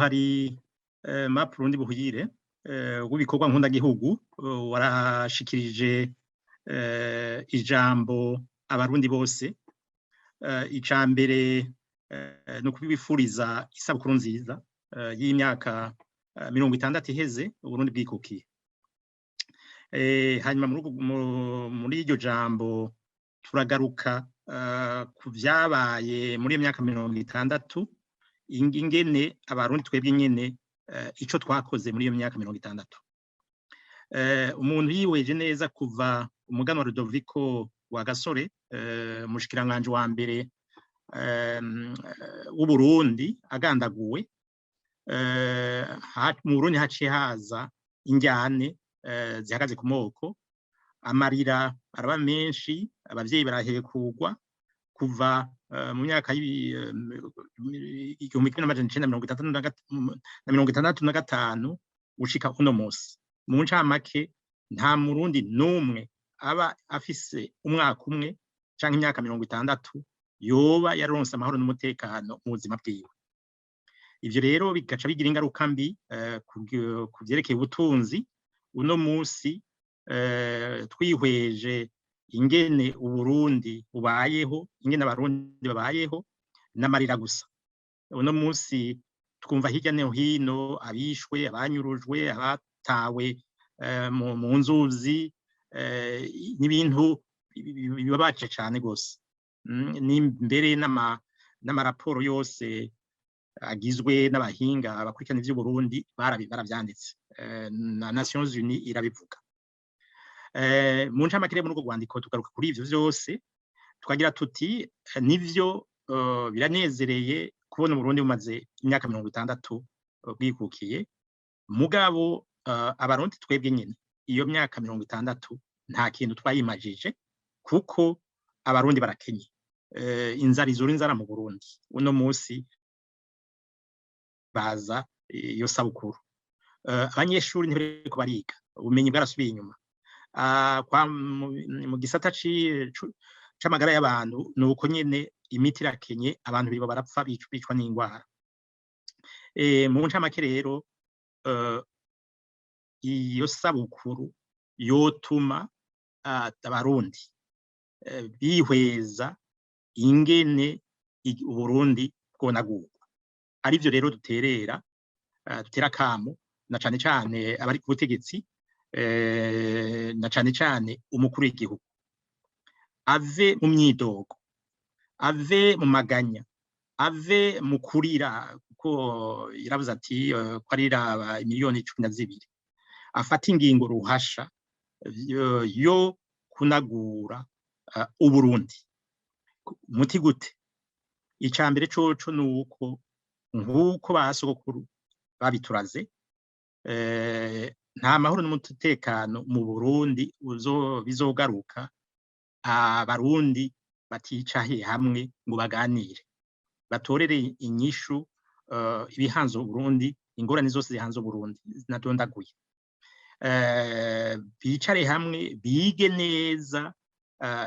Umuhari MAP Burundi Buhire w'ibikorwa nkundagihugu warashikirije ijambo abarundi bose. Ica mbere ni ukubifuriza isabukuru nziza y'imyaka 60 iheze Uburundi bwikukiye. Hanyuma muri iryo jambo turagaruka ku vyabaye muri iyo myaka 60, ingene abarundi twebwe nyene ico twakoze muri iyo myaka 60. Umuntu yiweje neza, kuva umuganwa Rudoviko Rwagasore, umushikiranganji wa mbere w'Uburundi, agandaguwe, mu Burundi haciye haza injyane zihagaze ku moko, amarira araba menshi, abavyeyi barahekurwa. Kuva mu myaka 1965 gushika uno musi, mu ncamake, nta murundi n'umwe aba afise umwaka umwe canke imyaka 60 yoba yaronse amahoro n'umutekano mu buzima bwiwe. Ivyo rero bigaca bigira ingaruka mbi ku vyerekeye ubutunzi. Uno musi twihweje ingene Uburundi bubayeho, ingene abarundi babayeho, n'amarira gusa. Uno musi twumva hirya no hino abishwe, abanyurujwe, abatawe mu nzuzi, n'ibintu bibabaje cane gose. Ni mbere n'amaraporo yose agizwe n'abahinga bakurikirana ivy'Uburundi baravyanditse, na Nations Unies irabivuga. Mu ncamake rero, muri urwo rwandiko tugaruka kuri ivyo vyose, tukagira tuti: nivyo, biranezereye kubona Uburundi bumaze imyaka 60 bwikukiye, mugabo abarundi twebwe nyene iyo myaka 60 nta kintu twayimajije, kuko abarundi barakenye. Inzara izura inzara mu Burundi. Uno musi baza iyo sabukuru, abanyeshuri ntibariko bariga, ubumenyi bwarasubiye inyuma. Mu gisata c'amagara y'abantu nuko nyene, imiti irakenye, abantu birirwa barapfa, bicwa n'ingwara. Mu ncamake rero, iyo sabukuru yotuma abarundi bihweza ingene Uburundi bwonagurwa. Arivyo rero duterera, dutera akamo na cane cane abari ku butegetsi, na cane cane umukuru w'igihugu, ave mu myidogo, ave mu maganya, ave mu kurira, kuko yaravuze ati ko arira miliyoni 12, afate ingingo ruhasha yo kunagura Uburundi. Muti gute? Ica mbere coco nuko, nk'uko ba sogokuru babituraze, nta mahoro n'umutekano mu Burundi bizogaruka abarundi baticaye hamwe ngo baganire, batorere inyishu ibihanze Uburundi, ingorane zose zihanze Uburundi nadondaguye. Bicare hamwe, bige neza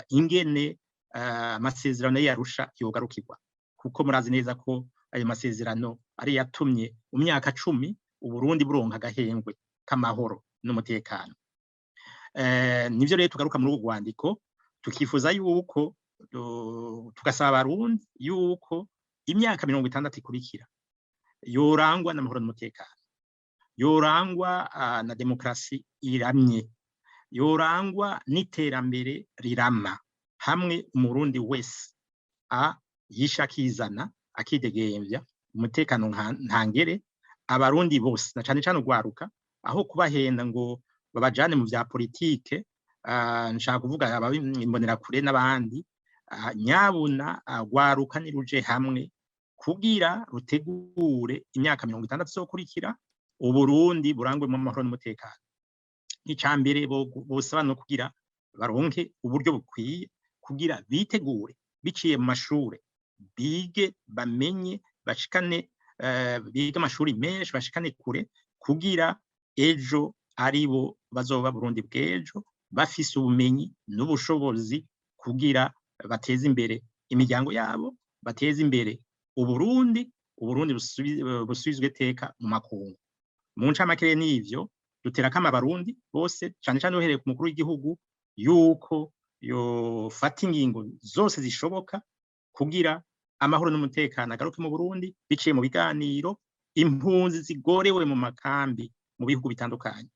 ingene amasezerano y'Arusha yogarukirwa, kuko murazi neza ko ayo masezerano ari yatumye mu myaka 10 Uburundi buronka agahengwe k'amahoro n'umutekano. Nivyo rero tugaruka muri urwo rwandiko, tukifuza yuko, tugasaba abarundi yuko imyaka 60 ikurikira yorangwa n'amahoro n'umutekano, yorangwa na demokarasi iramye, yorangwa n'iterambere rirama, hamwe umurundi wese a yisha akizana, akidegemvya, umutekano ntangere, abarundi bose na cane cane urwaruka, aho kubahenda ngo babajane mu vya politike, nshaka kuvuga imbonerakure n'abandi, nyabuna rwaruka niruje hamwe kugira rutegure imyaka 60 izokurikira, Uburundi burangwemwo amahoro n'umutekano. Ica mbere bosaba no kugira baronke uburyo bukwiye kugira bitegure biciye mu mashure, bige, bamenye, bashikane, bige amashuri menshi, bashikane kure, kugira ejo aribo bazoba Burundi bw'ejo, bafise ubumenyi n'ubushobozi kugira bateze imbere imiryango yabo, bateze imbere Uburundi. Uburundi busubizwe teka mu makungu. Mu ncamake n'ivyo dutera kama Abarundi bose, cane cane uhereye ku mukuru w'igihugu, yuko yofata ingingo zose zishoboka kugira amahoro n'umutekano agaruke mu Burundi biciye mu biganiro. Impunzi zigorewe mu makambi mu bihugu bitandukanye,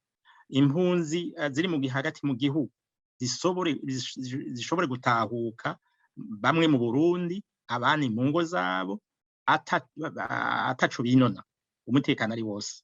impunzi ziri mu hagati mu gihugu zishobore gutahuka, bamwe mu Burundi, abandi mu ngo zabo, ataco binona, umutekano ari wose.